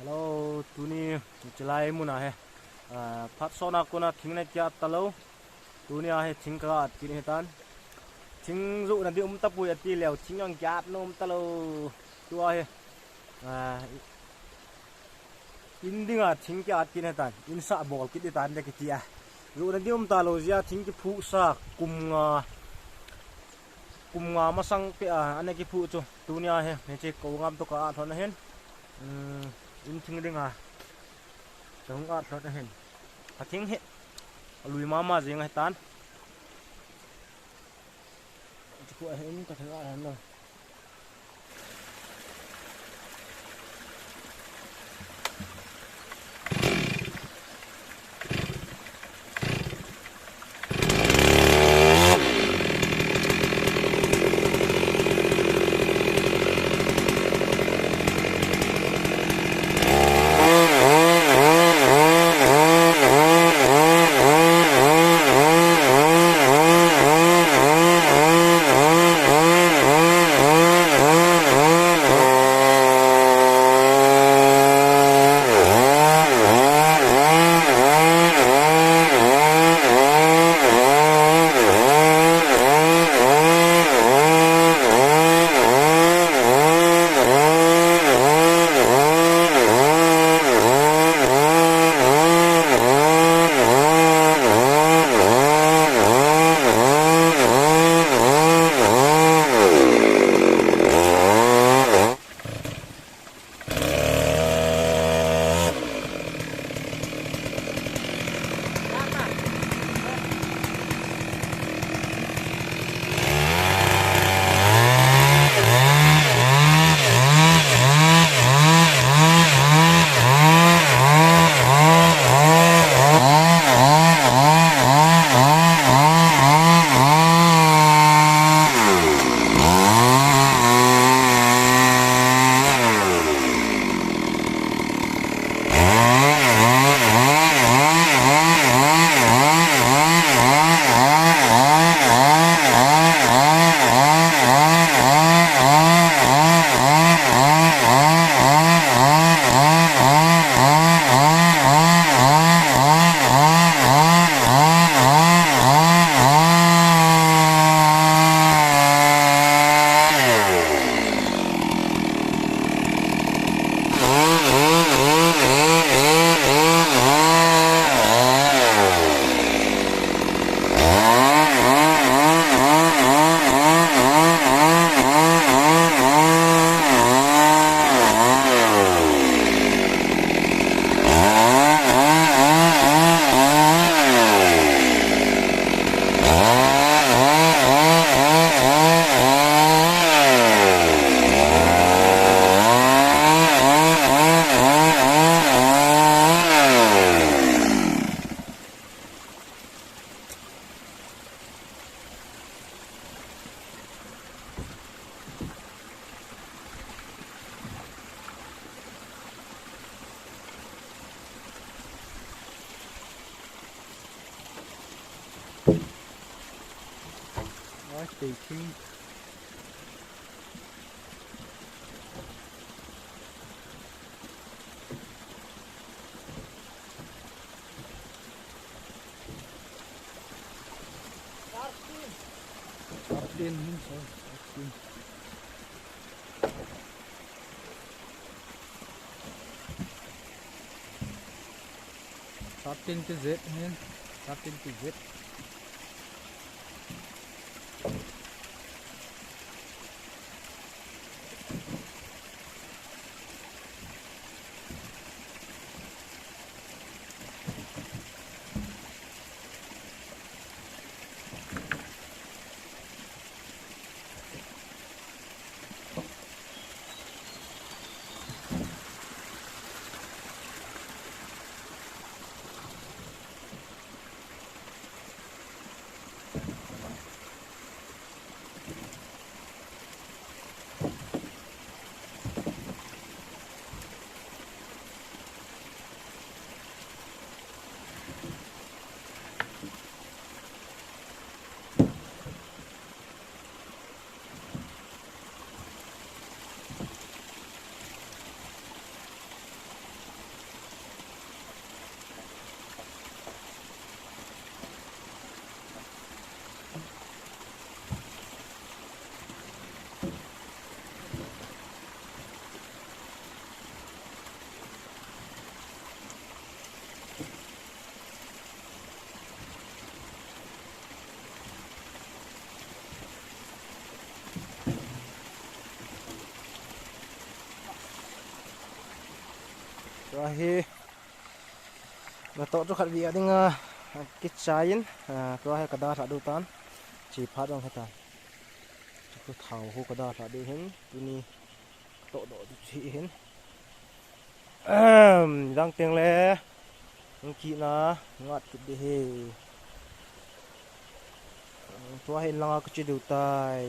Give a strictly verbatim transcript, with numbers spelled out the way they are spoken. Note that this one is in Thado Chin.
Hello, tuni chilai muna he. Ah, phat sona kona thing na kia ta lo. Tuni a he thing ka at kin he tan. Thing zu na di um ta pui ati leo thing ang kia at no um ta lo. Tua he. Ah, in dinga thing kia at kin he tan. In sa bol kit di tan de kiti a. Zu na di um ta lo zia thing ki phu sa kum nga. Kum nga masang pe a, ane ki phu chu. Tuni a he, he che ko ngam to ka at hon hen. Hmm, in thing dinga. Ka hung at hon hen. Ka thing he. A lui mama jing he tan. Chu ko he in ka thing at hon. Ai, tei thing. Sartin, hmm, sorry, sartin. Sartin ki zet, hmm, sartin ki zet. Tua hi natoh chu khatvei a dinga kichai in, ah, tua hi kadalhah diu tan. Chi phat jong hitan. Chu thao hu kadalhah diu hin, tuni katoh doh diu chu hi hin. Ahem, dang teng le, hung kihna, ngat kit ding hi. Tua hi langa kache diu tai.